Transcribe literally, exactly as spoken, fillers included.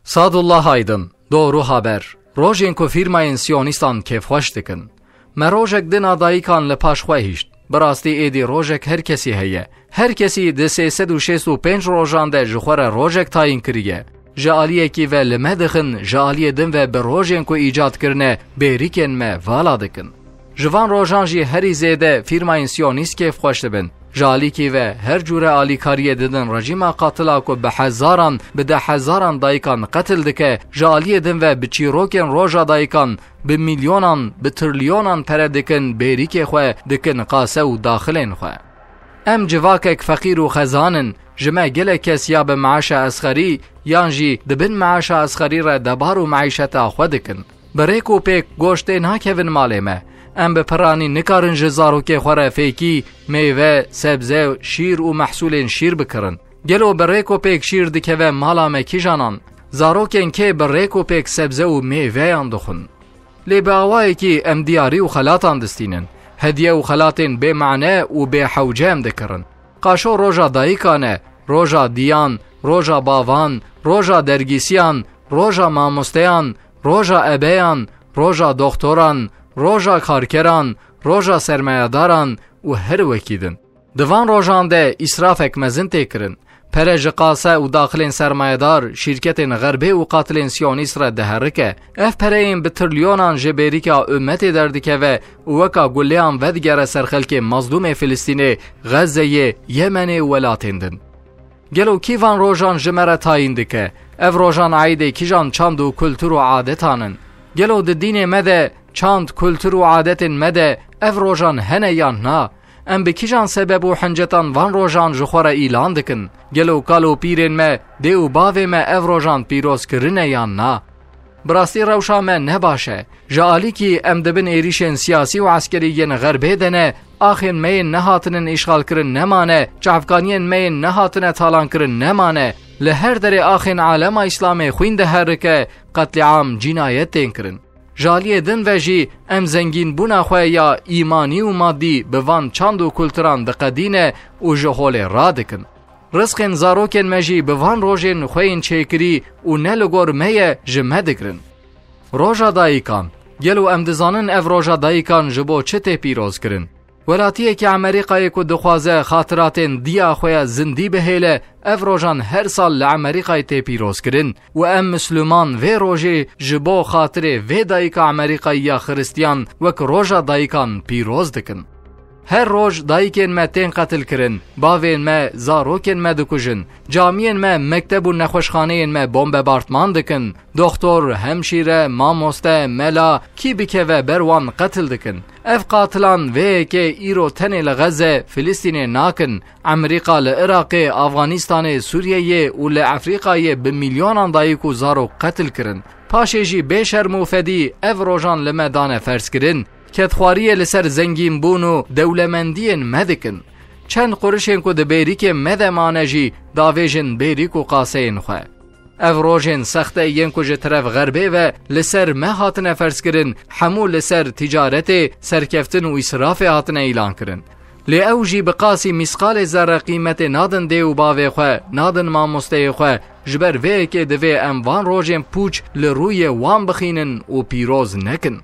Sadullah Aydın, Doğru Haber. Rojên ku fîrmayên siyonîstan kêfxweş dikin. Me rojek din a dayikan li paş xwe hişt. Bi rastî êdî rojek her kesî heye. Her kesî di sê sed û şêst û pênc rojan de ji xwe re rojek tayîn kiriye. Ji aliyekî ve li me dixin, ji aliyê din ve bi rojên ku îcad kirine, bêrîkên me vala dikin. Ji van rojan jî herî zêde fîrmayên siyonîst kêfxweş dibin. Ji alîkî ve her cûre alîkariyê didin rejîma qatila ku bi hezaran, bi dehhezaran dayikan qetil dike, ji aliyê din ve bi çîrokên roja dayikan, bi milyonan, bi trilyonan pere dikin, bêrîkê xwe dikin qase û daxilên xwe. Em civakek feqîr û xezan in, ji me gelek kes ya bi meaşa esxerî yan jî di bin meaşa esxerî re debar û meîşeta xwe dikin. Bi rêk û pêk goştê nakevin malê me. Em bi piranî nikarin ji zarokê xwe re fêkî, meyve, sebze, şîr û mehsûlên şîr bikirin. Gelo bi rêk û pêk şîr dikeve mala me kîjanan? Zarokên kê bi rêk û pêk sebze û mêveyan dixwin? Lê bi awayekî em diyarî û xelatan distînin. Hediye û xelatên bê mane û bê hewce em dikirin. Qaşo roja dayikan e, roja diyan, roja bavan, roja dergîsiyan, roja mamosteyan, roja ebeyan, roja doxtoran, roja karkeran, roja sermayadaran û her wekî din. Di van rojan de îsrafek mezin tê kirin. Pere ji qase û daxilên sermayedar, şîrketên xerbê û qatilên siyonîst re diherike. Ev pereyên bi trilyonan ji bêrîka ummetê derdikeve û weka guleyan vedigere ser xelkê mazlûmê Filistînê, Xezzeyê, Yemenê û welatên din. Gelo kî van rojan ji me re tayîn dike? Ev rojan aîdê kîjan çand û kultur û adetan in? Gelo di dînê me de çand, kultur û adetên me de ev rojan hene yan na? Em bi kîjan sebeb û hincetan van rojan ji xwe re îlan dikin? Gelo kal û pîrên me, dê û bavê me ev rojan pîroz kirine yan na? Bi rastî rewşa me ne baş e. Ji alîkî em di bin êrîşên siyasî û eskerî yên xerbê de ne, axên me yên nehatinin îşxalkirin nemane, çavkaniyên me yên nehatine talankirin nemane. Li her derê axên alema Îslamê xwîn diherike, qetlîam, cînayet tên kirin. Ji aliyê din ve jî em zengînbûna xwe ya îmanî û madî bi van çand û kulturan diqedîne û ji holê radikin. Rizqên zarokên me jî bi van rojên xwe yên çêkirî û ne li gor me ye, ji me digirin. Roja dayikan. Gelo em dizanin ev roja dayikan ji bo çi tê pîroz kirin? Welatiyekî Amerîkayê ku dixwaze xatiratên diya xwe ya zindî bihêle, ev rojan her sal li Amerîkayê tê pîrozkirin û em Misliman vê rojê ji bo xatirê vê dayika Amerîkayî ya Xiristiyan wek Roja Dayikan pîroz dikin. Her roj dayikên me tên qetilkirin, bavên me, zarokên me dikujin, camiyên me, mekteb û nexweşxaneyên me bombebartman dikin, Doxtor, hemşîre, mamoste, mela, kî bikeve ber wan qetil dikin. Ev qatilan vê yekê îro tenê li Xeze, Filistînê nakin. Amerîka li Iraqê, Afganistanê, Sûriyeyê û li Efrîkayê bi milyonan dayik û zarok qetil kirin. Paşê jî bê şerm û fedî ev rojan li me dane ferzkirin. Kedxwariyê li ser zengînbûn û dewlemendiyên me dikin. Çend qurişên ku di bêrîkê me de mane jî davêjin bêrîk û qaseyên xwe. Ev rojên sexte yên ku ji teref Xerbê ve li ser me hatine ferzkirin, hemû li ser ticaretê, serkeftin û îsrafê hatine îlankirin. Lê ew jî bi qasî mîsqalê zerre qîmetê nadin dê û bavê xwe, nadin mamosteyê xwe, ji ber vê yekê divê em van rojên pûç li rûyê wan bixînin û pîroz nekin.